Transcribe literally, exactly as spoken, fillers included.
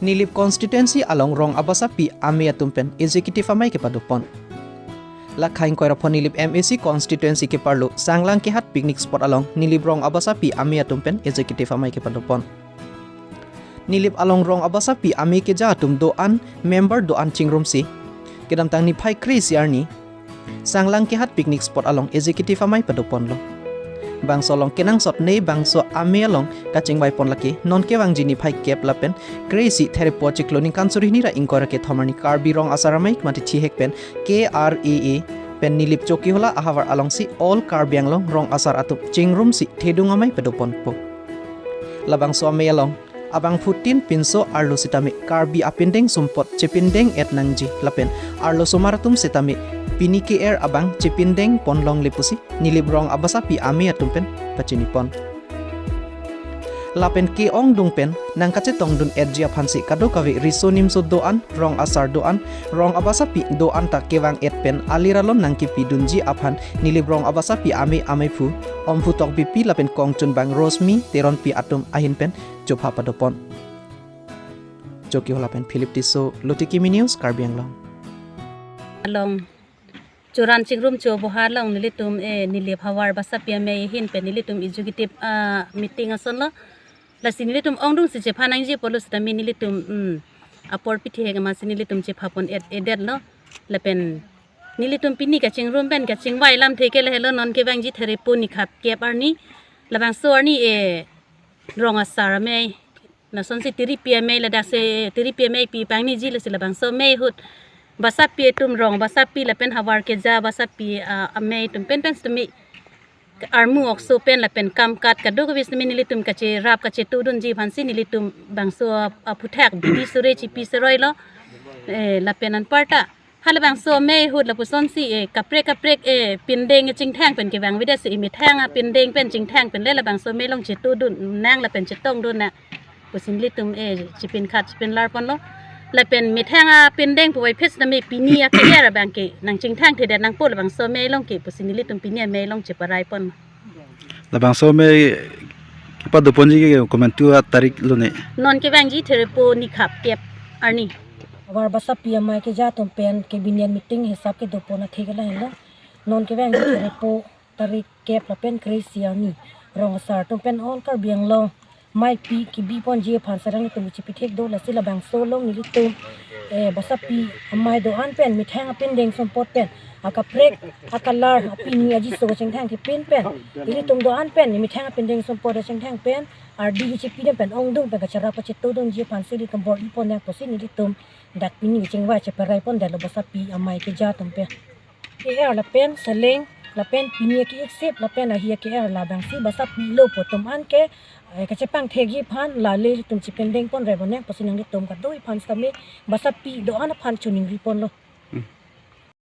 Nilip constituency along rong abasapi amei atum pen executive amei kepadopon. Lakhai ingkoi ra pho Nilip M A C constituency keparlo Sanglang Kehat picnic spot along Nilip rong abasapi amei atum pen executive amei kepadopon. Nilip along rong abasapi amei keja atum do-an, member do-an chingrumsi, kedamtang niphai kre-isi arni Sanglang Kehat picnic spot along executive amei padoponlo. Bangso along kenangsot ne bangso amei along kachingvaipon lake non kevangji niphai kep lapen kre-isi Therepo chiklo ningkan suri hini ra ingkoi ra kethom arni Karbi Rong Asar Amei mate thihek pen K R A A pen Nilip Chokihola ahavar alongsi All Karbi Anglong rong asar atum chingrumsi thedung amei padoponpo. Labangso amei along abangphutin pinso arlo sitame Karbi apindeng sumpot chepindeng-et nangji lapen arlosomar atum sitame pini ke-er abang chepindeng ponlongle pusi Nilip rong abasapi amei atum pen pachinipon. Lapen ke-ongdung pen nangkachetongdun-etji aphansi kadokave riso nimso do-an, rong asar do-an, rong abasapi do-an ta kevang-et pen alir alon nangkepidunji aphan Nilip rong abasapi amei ameiphu Omphu Tokbipi lapen kongchunbang Rosmi Teronpi atum ahin pen chopha padopon. Chokihola pen Philip Tisso, Lotiki Mi News, Karbi Anglong. Along Choran Chingrum Choboha along nelitum, eh, Nilip havar basapi amei ahin pen nelitum executive, ah, meeting asonlo. Lasi nelitum ongdungsi chepha nangji apotlo sitame nelitum, mm, apor pithek amatsi nelitum chephapon-et, edetlo. Lapen nelitum pini kachingrum pen kachingvai lamthe ke lahelo non kevangji Therepo niphai kep arni. Labangso arni, eh, rong asar amei, lasonsi tiripi amei, ladaksi tiripi amei pi pangniji, lasi labangso amei ahut basapi atum, rong basapi lapen havar keja basapi, ah, amei atum pen pen sitame armu okso pen lapen kam kat kadokave sitame nelitum kacherap kachetudunji aphansi nelitum bangso, ah, aphuthak bidi sore chipi seroilo. Eh, lapen anparta halabangso amei ahut lapusonsi, eh, kaprek kaprek, eh, pindeng chingthang pen kevang avedetsi, eh, methang apindeng pen chingthang pen le labangso amei along chetudun nang lapen chetongdun nang pusi nelitum, eh, chipinkhat chipinlarponlo. Lapen methang apindeng puvoiphit sitame pini ake-er abang ke nangchingthang thedet nangpo labangso amei along ke pusi nelitum pini amei along cheparaiponlo. Labangso amei kepadoponji ke komantu atarik lone? Non kevangji Therepo niphai kep arni. Havar basapi amei keja atum pen cabinet meeting hisap kedopon athe ke lahenlo. Non kevangji Therepo tarik kep lapen kre-isi arni rong asar atum pen All Karbi Anglong mei pi kebiponji aphan sarang nelitum chepithek do, lasi labangso along nelitum, eh, basapi amei do-an pen methang apindeng sumpot pen akaprek akalar apini ajiso kachingthang kepin pen ilitum do-an pen methang apindeng sumpot kachingthang pen ardi kechepi dam pen ongdung pen kacherap kachetudunji aphansi ilitum bor-ipon nang pusi nelitum dak pini kachingvai cheparaipondet lo basapi amei keja atum pen. Ke-er lapen seleng lapen pini ke-except lapen ahi ke-er labangsi basapi lo pu atum an ke, eh, kachepangthekji aphan lale ilitum chepindengpon rebonang pusi nanglitum kadokave aphan sitame basapi do-an aphan choningriponlo. Hmm.